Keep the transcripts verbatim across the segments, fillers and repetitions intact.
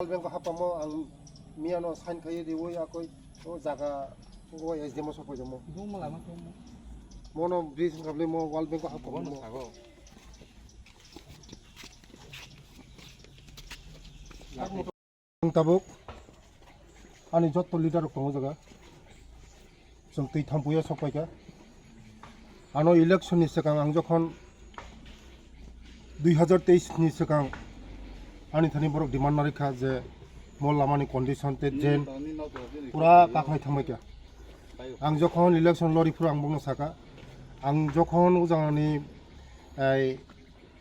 World Bank o hapamo ang miyano sign khaiwi riwi akoi o jaga o S D M o sokoi jamo. Mono bridge wngkha bwle mo World Bank o hapamo. Ang tabuk ani jotto leader rok tongo jaga. Chwng twi thampuya sokpaikha. Ano election ni swkang ang jokhon dui hazar teis ni swkang ani thani borok demand narikha je mo lamani condition te drain pura kaknai thangbaikha. Ang jokhon election lori phuru ang bokno saka, ang jokhon ujangni ei,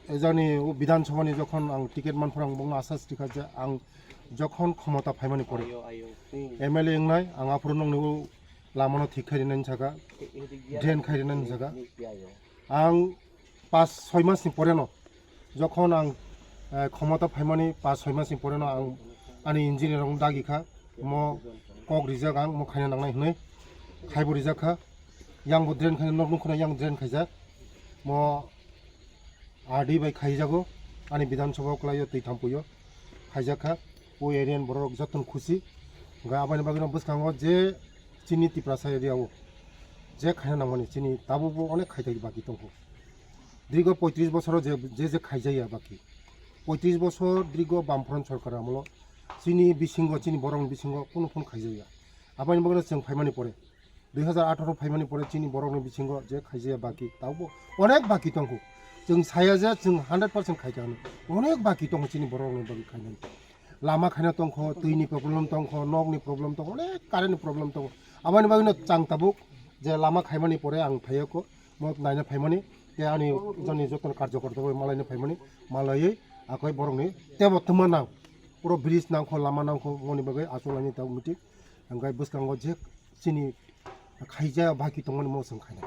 ejani o Bidhan Sabha ni jokhon ang ticket man phuru ang bokno asa srikha je ang jokhon khomota phaimani pore M L A wngnai ang aphuru nongni o lamano thik khai rinani saka, drain khai rinani saka. Ang pas soi mas ni pore no, jokhon ang, eh, khomota phaimani pas soi mas ni pore no ang ani engineer rok dagi kha, mo kok rijak ang mo khaina nangnai hwnwi khaibo rijak kha. Yang bo drain khaina nok nung khuna yang drain khaijak. Mo R D bai khaijago, ani Bidhan Sabha o kwlaio twi thampuio khaijak kha. O area ni borok jotono khusi. Hwnkhe aboni bagwino bwskango je chini Tiprasa area o je khaina nangmani chini tabukbo onek khaitwi baki tongkho. Dirgo poitris bosoro je, je, je khaijaya baki. Poitris bosor dirgo Bamfront sorkar amolo chini bisingo, chini borokni bisingo kunu phone khaijaya. Aboni bagwino chwng phaimani pore dui hazar atharo phaimani pore chini borokni bisingo je khaijaya baki, tabukbo onek baki tongkho. Chwng saya je chwng hundred percent khaikha hwnwi. Onek baki tongkho chini borokni bagwi khainani. Lama khaina tongkho, twini problem tongkho, nokni problem tongkho, onek current ni problem tongkho. Aboni bagwino chwng tabuk je lama khaimani pore ang phaiyakho, mo naina phaimani, tei ani joni jotono karjokorta bai malaina phaimani, malaiwi akoi borokni tebo twma nang. Puro bridge nangkho, lama nangkho, moni bagwi achuk laini tabuk meeting. Hwnkhe bwskango je chini khaijak baki tongmani mo chwng khainai.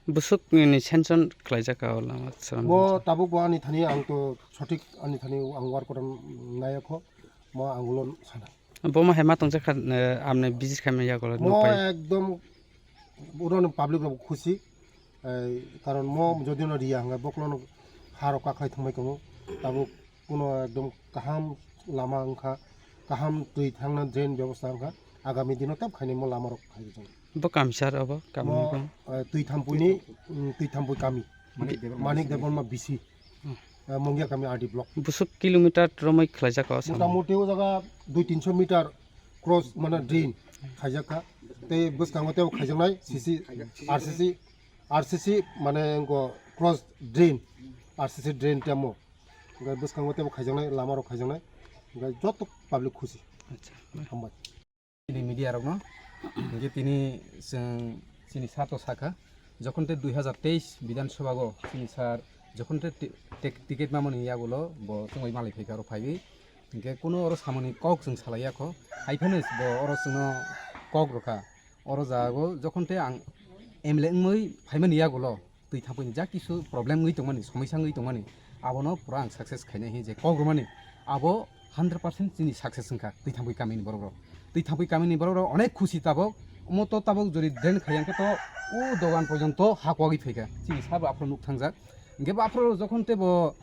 Bwswk ni sanction khlaijak o lama swnamjak. Mo tabuk bo ani thani ang to sothik ani thani ang work koran nayakho, mo ang ulo sana. Bo ma hai ma tongjakha, eh, amne visit khaima yagulo mo nupai. Ekdom urono public rok khusi, eh, karon mo jodi no riya hwnga bokno no ha rok kakhai thangbai tongo, tabuk kuno ekdom kaham lama wngkha, kaham twi thangna drain bebosta wngkha, agami dino tep khainai mo lama rok khai rijak. Bo kamsar obo, kami mo, bang. Eh, twi thampui ni, mm, twi thampui kami. Manik Debbarma Manik Debbarma B C. Hmm. Eh, Mongya kami R D block. Bwswk kilometer romwi khlaijak o samung? Motamuti o jaga dui tinso meter cross mane drain khaijak kha. Tei bwskango tei khaijaknai C C, R C C, R C C mane wngkha cross drain, R C C drain tamo. Hwnkhe bwskango teibo khaijaknai, lama rok khaijaknai. Hwnkhe joto public khusi. Acha. Hambai. Chini media rokno, hwnkhe tini chwng chini sir to sakha, jokhon tei dui hazar teis Bidhan Sabha o chini sir jokhon tei ti-, tek-, ticket mamani yagulo bo chwngbai malai phaikha oro phaiwi. Hwnkhe kuno oro samani kok chwng salai yakho. Haiphano bo oro chwngno kok rwkha. Oro jago jokhon tei ang M L A wngwi phaimani yagulo twi thampui ni ja kisu problem wngwi tongmani, somosya wngwi tongmani, abono pura ang success khainai hinwi je kok rwmani, abo hundred percent chini success wngkha twi thampui kamini borok rok. Twi thampui kamini borok rok onek khusi tabok, omo to tabok jori drain khaiya hwnkhe to o dogan porjonto ha kwagwi phaikha, chini sabo aphuru nuk thangjak. Hwnkhe bo aphuru jokhon tei bo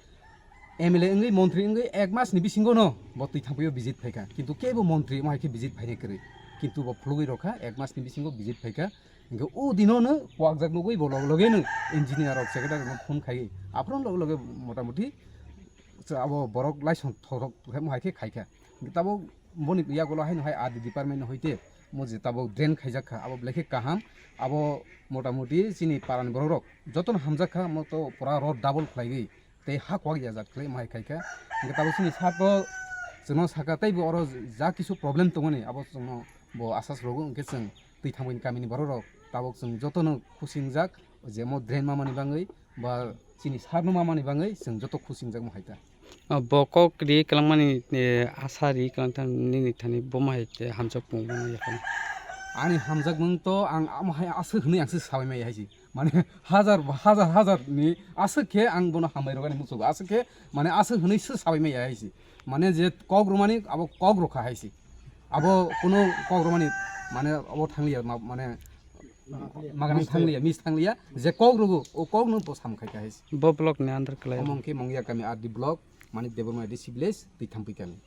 M L A wngwi, montri wngwi ek mas ni bisingo no bo twi thampui o visit phaikha, kintu kebo montri omo hai khe visit phainai kwrwi, kintu bo phulugwi rokha, ek mas ni bisingo visit phaikha. Hingke o dino no kwakjak nugwi bo loge loge no engineer rok secretary rok no phone khai. Aphuru loge loge motamuti abo borok laisong thorok hai khe khai kha. Tabuk boni yagulo haino hai R D department no hoite mo je tabuk drain khaijak kha, abo belai khe kaham. Abo motamuti chini para ni borok rok joto no hamjak kha, mo to pura road double khlaiwi tei ha kwak ya jat khlai mai khai kha. Hingke tabuk chini sir to chwngno saka tei bo oro ja kisu problem tongmani abo chwngno bo asas rogo, hingke chwng twi thangwi kamini borok rok tabuk chwng joto no khusi wngjak je mo drain mamani bangwi ba chini sir no mamani bangwi chwng joto khusi wngjak mo hai ta. O bo kok ri kwlangmani, eh, asa ri kwlangthang nini thani bo ma hai te hamjak pung mano yakhani. Ani hamjakmung to ang amo hai aswk hwnwi ang se sabai maya hai se. Mane hajar, hajar, hajar ni aswk khe ang bono hambai rwgani muchungo. Aswk khe mane aswk hwnwi se sabai maya hai se. Mane je kok rwmani abo kok rwkha hai se. Abo kuno kok rwmani mane abo thangliya, ma-, mane magana thangliya, mis thangliya. Je kok rwgo, o kok no bo sam khai kha hai se. Bo block ni under kwlai. Omo hwnkhe Mongya kami R D block, Manik Debbarma D C village, twi thampui kami.